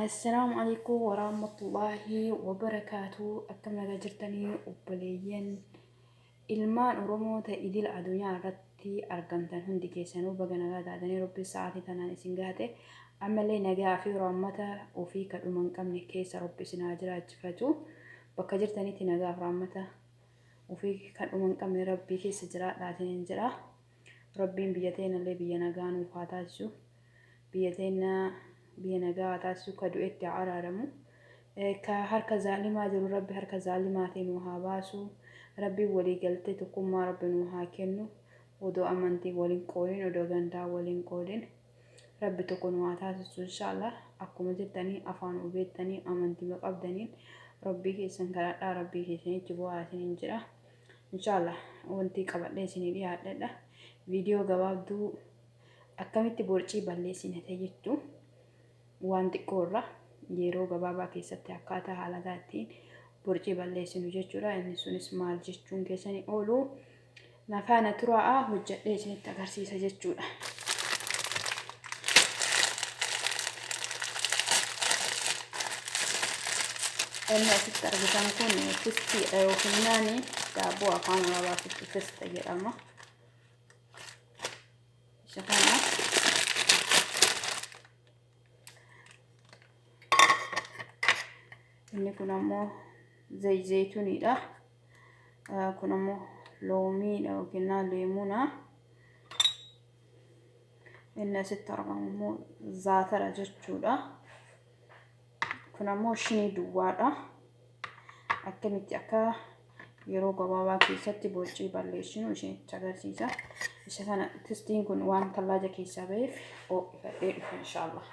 Assalaamu alaikum warahmatullaahi wabarakaatu. Akkam nagaa jirtanii obboleeyyan ilmaan Oromoo ta'e idil addunyaa irratti argamtan hundi keessanuu baga nagaa taatanii Rabbi sa'aatii tanaan isin gaate ammallee nagaa fi rahmata ofii kadhuma hin qabne keessa Rabbi isin haa jiraachifatu. Bakka jirtanitti nagaa fi rahmata ofii kadhuma hin qabne Rabbii keessa jiraadhaa isiniin jedha. Rabbiin biyya teenallee biyya nagaa nuuf haa taasisu. Biyya teenna biyya nagaa haa taasisu ka du'etti haa araaramu. Ka harka zaalimaa jiru Rabbi harka zaalimaatii nu haa baasu. Rabbiin walii galtee tokkummaa Rabbi nu haa kennu. Odoo amantii waliin qoodin, odoo gandaa waliin qoodin. Rabbi tokko nu haa taasisu inshaallah. Akkuma jirtanii afaan beektanii amantii qabdaniin Rabbii keessan kadhadhaa Rabbii keessanitti bu'aa isiniin jedha. Inshaallah wanti qabadhee isinii dhiyaadhedha. Viidiyoo gabaabduu akkamitti borcii balleessina ta'e jettu waan xiqqoo irra yeroo gabaabaa keessatti akkaataa haalataa ittiin borcii balleessinu jechuudha. Inni sunis maal jechuun keessanii oolu nafaana turaa'aa hojjedhee isinitti agarsiisa jechuudha. Inni asitti argitan kun fistiidha yookiin naani daabboo afaan Arabaatitti fista jedhama. Isa kana inni kun ammoo zayituuniidha. Kun ammoo loomiidha yookiin leemuuna. Inni asitti argamu immoo zaatara jechuudha. Kun ammoo shinii duwwaadha. Akkamitti akka yeroo gabaabaa keessatti borcii balleessinu isinitti agarsiisa. Isa kana tistiin kun waan tallaaja keessaa ba'eef ho'ifadhee dhufa inshaallah.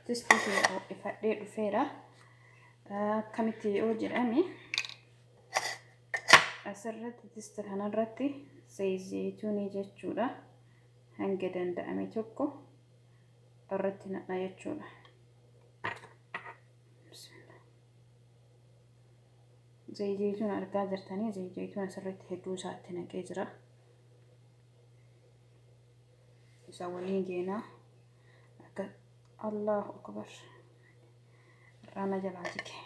Tistii kee ho'ifadhee dhufeera. Akkamitti yoo jedhame asirratti tista kanarratti zayituunii jechuudha. Hanga danda'ame tokko irratti naqna jechuudha. Zayituun argaa jirtanii zayituun asirratti hedduu isaatti naqee jira. Isa waliin geenaa akka Allahu akbar irraana jalaa jige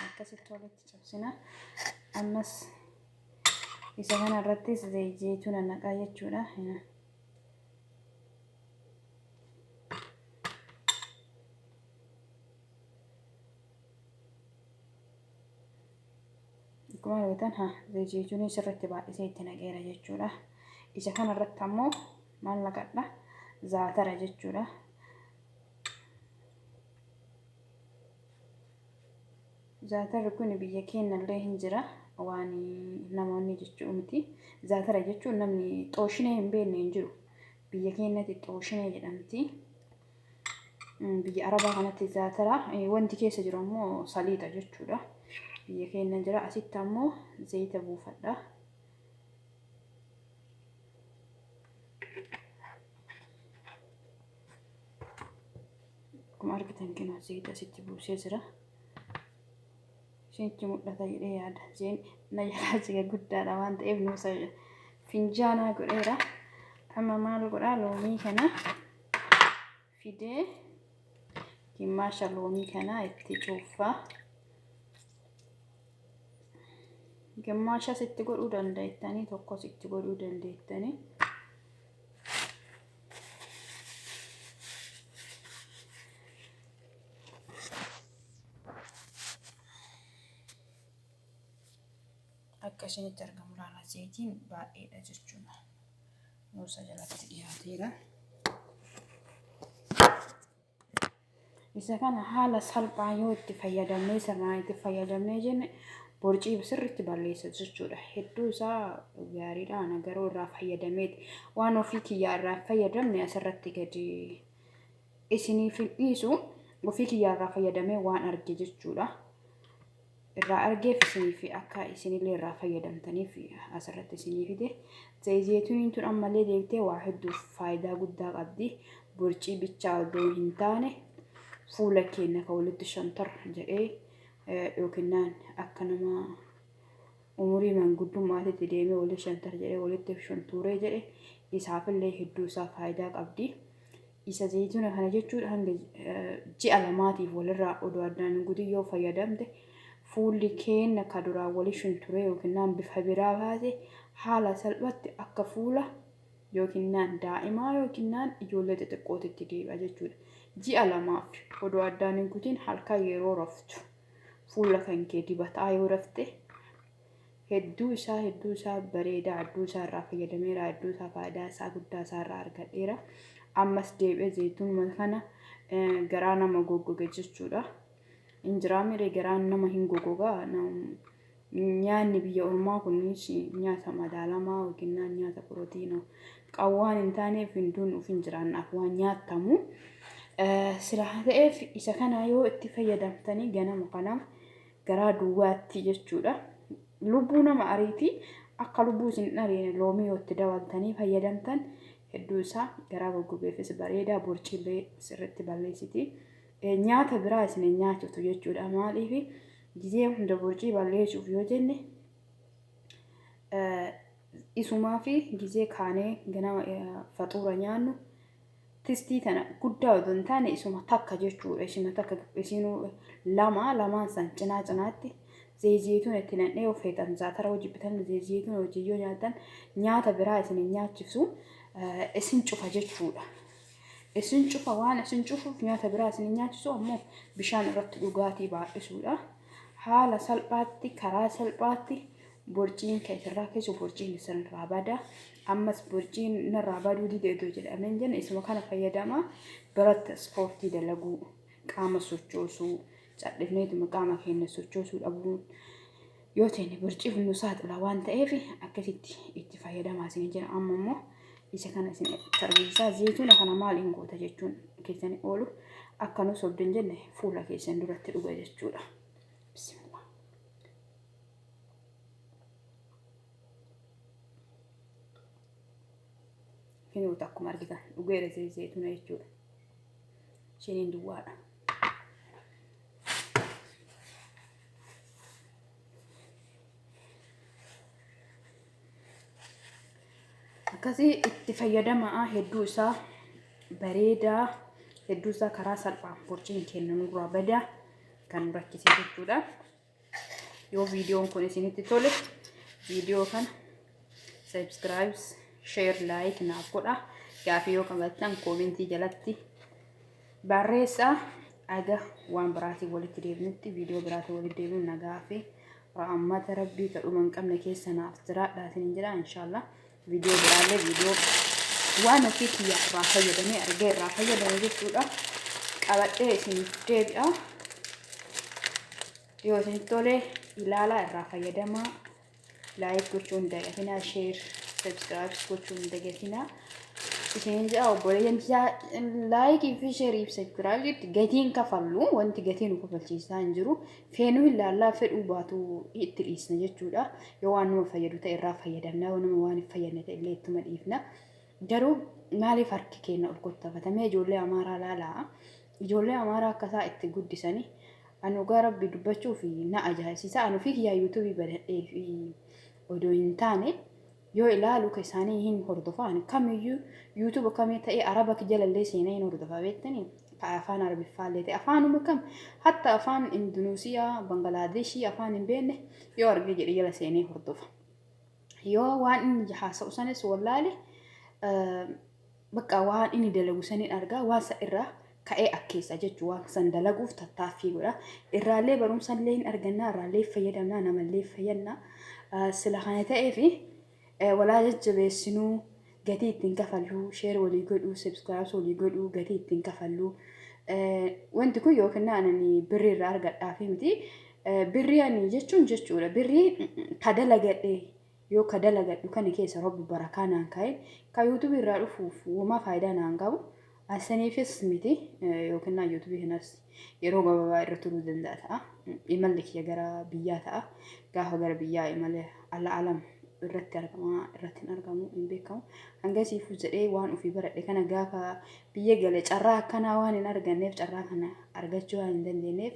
akkasitti walitti cabsina. Ammas isa kana irrattis zayituuna naqaa jechuudha. Akkuma argitan ha zayituunii sirriitti baay'isee itti naqeera jechuudha. Isa kana irratti ammoo maal naqadha? Zaatara jechuudha. Zaatarri kun biyya keenyallee hin jira waan namoonni jechuu miti. Zaatara jechuun namni xooshinee hin beekne hin jiru. Biyya keenyatti xooshinee jedhamti. Biyya Arabaa kanatti zaatara wanti keessa jiru ammoo saliixa jechuudha. Biyya keenya jira. Asitti ammoo zayita buufadha. Akkuma argitan kinoo zayita asitti buusee jira. Isinitti mul'ata jedhee yaada. Zeen na jalaa jiga guddaadha waan ta'eef nuusa finjaanaa godheera. Amma maal godhaa loomii kana fidee gimmaasha loomii kana itti cuuffaa. Gimmaashas itti godhuu dandeettanii tokkos itti godhuu dandeettanii. Akka isinitti argamu laala zayitiin baay'eedha jechuudha. Nuusa jalatti dhiyaateera. Isa kana haala salphaa yoo itti fayyadamnee sirnaan itti fayyadamnee jenne borcii sirriitti balleessa jechuudha. Hedduu isaa gaariidha. Ana garuu irraa fayyadameeti. Waan ofii kiyyaa irraa fayyadamne asirratti gadi isiniif hin dhiisu. Ofii kiyyaa irraa fayyadamee waan arge jechuudha. Irraa argeef isiniif akka isinillee irraa fayyadamtaniif asirratti isinii fide. Zayituuniin tun ammallee deebitee waa hedduuf faayidaa guddaa qabdi. Borcii bichaa odoo hin taane fuula keenya kan walitti shantar jedhee yookiin akka nama umurii manguddummaatitti deemee walitti shantar jedhee walitti shuntuuree jedhe isaafillee hedduu isaa faayidaa qabdi. Isa zayituuna kana jechuun hanga ji'a lamaatiif walirraa odoo addaan hin kutin yoo fayyadamte fuulli keenya ka duraan wali shunturee yookiin bifa biraa baase haala salphatti akka fuula yookiin daa'imaa yookiin ijoollee xixiqqootitti deebi'a jechuudha. Ji'a lamaaf odoo addaan hin kutin halkan yeroo raftu fuula kan kee dibataa yoo rafte hedduu isaa bareedaa, hedduu isaa irraa fayyadameera, hedduu isaa faayidaa isaa guddaa isaa irraa argadheera. Ammas deebi'ee zayituunuma kana garaa nama goggoge jechuudha. Injiraa miree garaan nama hin goggogaa. Nyaanni biyya ormaa kunis nyaata madaalamaa yookiin nyaata pirootiinaa qawwaan hin taaneef hinduun of hin jiraannaaf waan nyaattamu. Sila ta'eef isa kana yoo itti fayyadamtanii ganama kanaaf garaa duwwaatti jechuudha. Lubbuu nama ariitii akka lubbuu isin hin ariine loomii yoo itti dabaltanii fayyadamtan hedduu isaa garaa goggogeefis bareedaa, borciillee sirriitti balleessiti. Nyaata biraa isin hin nyaachiftu jechuudha. Maaliif gizee hunda borcii balleessuuf yoo jenne isumaa fi gizee kaanee ganama faxuura nyaannu tistii tana guddaa odoo hin taane isuma takka jechuudha. Isuma takka isinuu lama lamaan san cinaa cinaatti zayituun itti naqnee of feetan zaatara hojii bitan zayituun hojii yoo nyaatan nyaata biraa isin hin nyaachifsu, isin cufa jechuudha. Isin cufa waan isin cufuuf nyaata biraa isin hin nyaachisu, ammoo bishaan irratti dhugaatii baay'isuudha. Haala salphaatti karaa salphaatti borciin kan isirraa keessu borciin isinirraa bada. Ammas borciin narraa baduu dide otoo jedhamee hin jenne isuma kana fayyadama. Biratti ispoortii dalaguu, qaama sochoosuu, cadhifneetuma qaama keenya sochoosuu dhabuun yoo ta'e borciif nu saaxila waan ta'eef akkasitti itti fayyadamaa isin jira. Amma immoo isa kana isin argisiisaa. Zayituuna kana maaliin goota jechuun keessanii oolu akka nu sobdan jenne fuula keessan duratti dhuga jechuudha. Bismillah. Kinoota akkuma argitan dhugeera zayituuna jechuudha. Isheen duwwaadha. Akkasii itti fayyadamaa, hedduu isaa bareedaa, hedduu isaa karaa salphaan borciin keenya nurraa badaa kan nu rakkise jechuudha. Yoo viidiyoon kun isinitti tole viidiyoo kana subscribe, share, like naaf godha. Gaafii yoo qabaattan koomentii jalatti barreessaa. Aga waan biraatiin walitti deebinutti, viidiyoo biraatiin walitti deebinu, nagaa fi rahmata rabbii kadhuma hin qabne keessa naaf jiraadhaa isiniin jedha. Inshaallah viidiyoo biraallee viidiyoo waan ofii kiyyaa irraa fayyadamee argee irraa fayyadame jechuudha qabadhee isiniif deebi'a. Yoo isinitti tole ilaalaa irraa fayyadamaa, like gochuu hin dagatinaa, share, subscribe gochuu hin dagatinaa. Isiniin jedha obboleeyyan, likeii fi shareii fi subscribeitti gatiin kafallu wanti gatii nu kafalchiisaa hin jiru. Feenuu hin laallaa, fedhuu baatu itti dhiisna jechuudha. Yoo waan nama fayyadu ta'e irraa fayyadamna, yoo nama waan hin fayyadne ta'e illee ittuma dhiifna. Garuu maaliif harki keenya ol kottafatamee? Ijoollee Amaaraa laalaa. Ijoollee Amaaraa akka isaa itti guddisanii ani dhugaa rabbi dubbachuuf na ajaa'ibsiisa. Ani ofii kiyyaa YouTubeii banadhee fi odoo hin taane yoo ilaalu ka isaanii hin hordofa. Ani kamiyyuu YouTube kamii ta'ee araba jalallee seenee hin hordofa beektanii, ka afaan arabiffaallee ta'e afaanuma kam, hatta afaan Indunuusiyaa, Bangalaadeshii, afaan hin beekne yoo argee jedhe jala seenee hordofa. Yoo waan inni haasa'u sanis wallaale, bakka waan inni dalagu saniin argaa, waan san irraa ka'ee akkeessa jechuun waan san dalaguuf tattaaffii godha. Irraallee barumsallee hin argannaa, irraallee fayyadamnaa, namallee fayyadna. Sila kana ta'eef walaa jajjabeessinuu, gatii ittiin kafalluu, share walii godhuu, subscribe walii godhuu, gatii ittiin kafalluu. Wanti kun yookiin ani birrii irraa argadhaafi miti. Birrii ani jechuun jechuudha. Birrii ka dalagadhe yoo ka dalagadhu kana keessa rabbi barakaa naan kaa'e ka YouTubeii irraa dhufuuf womaa faayidaa naan qabu. Asaniifis miti yookiin yuutuubii kanas yeroo gabaabaa irra turuu danda'a ta'a. Imalli kiyya gara biyyaa ta'a. Gaafa gara biyyaa imale ala alam irratti argama irratti hin argamu hin beekamu. Hangasiifuu jedhee waan ofii baradhe kana gaafa biyya gale carraa akkanaa waan hin arganneef, carraa kana argachuu waan hin dandeenyeef,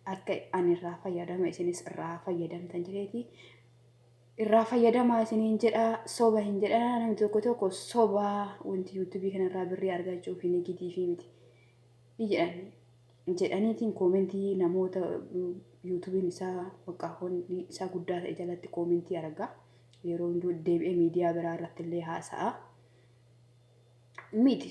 akka ani irraa fayyadama isinis irraa fayyadamtan jedheeti irraa fayyadamaa isiniin jedha. Soba hin jedhana, namni tokko tokko soba wanti yuutuubii kanarraa birrii argachuuf hin gitii fi miti ni jedhan jedhaniitiin koomentii namoota yuutuubiin isaa bakka isaa guddaa ta'e jalatti koomentii argaa, yeroo hunduu deebi'ee miidiyaa biraa irratti illee haasa'a. Miti,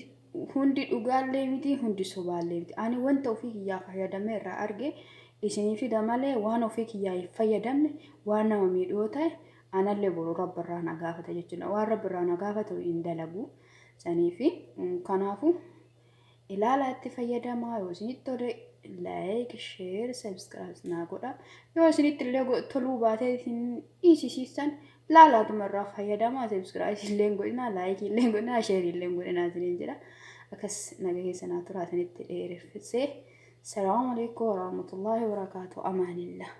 hundi dhugaallee miti, hundi sobaallee miti. Ani wanta ofii kiyyaa fayyadamee irraa arge isinii fida malee, waan ofii kiyyaa hin fayyadamne waan nama miidhuu ta'e anallee boru rabbi irraa na gaafata jechuudha. Waan rabbi irraa na gaafatu hin dalagu. Saniifi kanaafuu ilaalaa itti fayyadamaa. Yoo isinitti tole like, share, subscribe naa godha. Yoo isinitti illee toluu baatee isin dhiisisiisan, laalaatuma irraa fayyadamaa. Subscribe illee godhinaa, like illee godhinaa, share illee godhinaa isiniin jedha. Akkas naga keessa naa turaa, isinitti dheereffisee. Salaamu alaikum warahmatullahi wabarakaatu. Amaanillah.